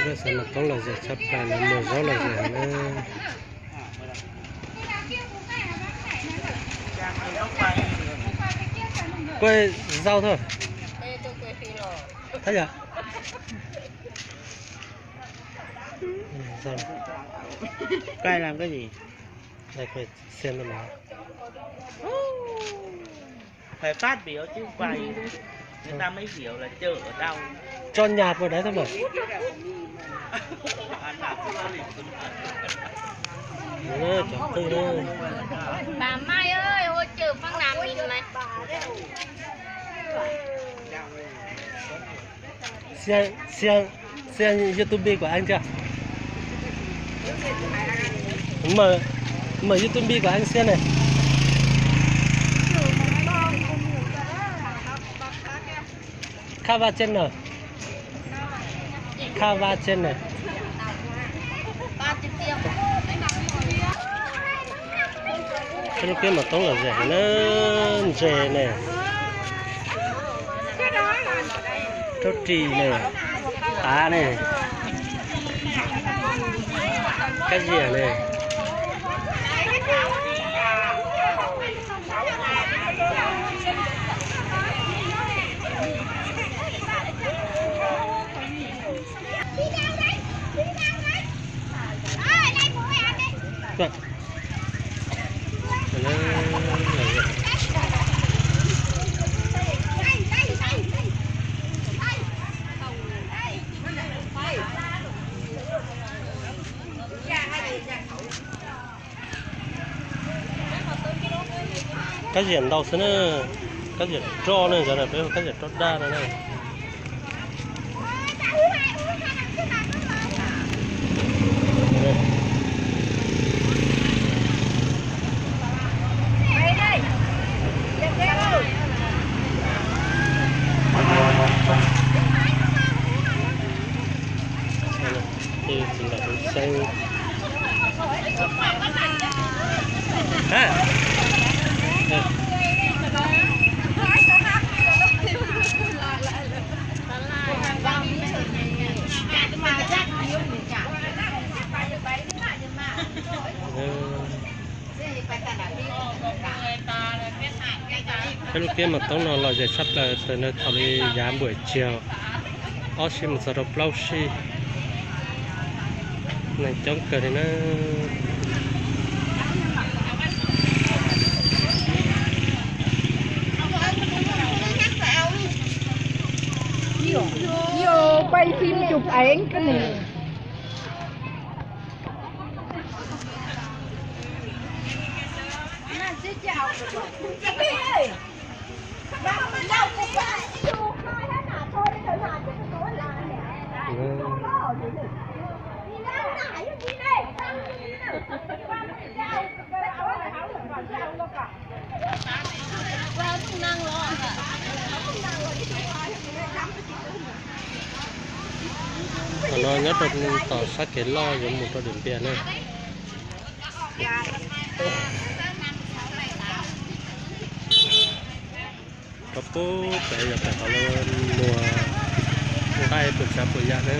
Peb xav mas toob los zem tshaj plaws, los muag zaub los zem na. Kuaj zaub thôi. Thab yog. Cai làm cái gì? Đây, quay xem thôi mà. Phải phát biểu chứ quay, người ta mới hiểu là chợ ở đâu. Cho nhà vào đấy thôi mà. Đó, chọn tư đó. Bà Mai ơi, hỗ trợ Phương Nam mình này. Xem, xem, xem YouTube của anh chưa? Mở, mở YouTube của anh xem này. Kava Channel. Kava Channel. Peb lub keb mas toob los zem heev na, ntses ne, rab ris ne, tav ne, kab ziam ne. Kab ziam ntau xwb na, kab ziam roj ne, cov no peb hu kab ziam roj daj no na. Txiv ntawm Hmoob Xeeb. Ha. Peb lub keb mas toob no los zem tshaj plaws, thaum no thaum li yav npuam tsiag ob sij mus txog rau plaub sij, neeg coob kawg li na. Yo, quay phim chụp ảnh cái này. Qhov no nyob rau tom sab kev loj yuav mus rau Diam Npias na. Rau pub pem yog pem qhov lawv muag nqaij puas tsav puas yam na.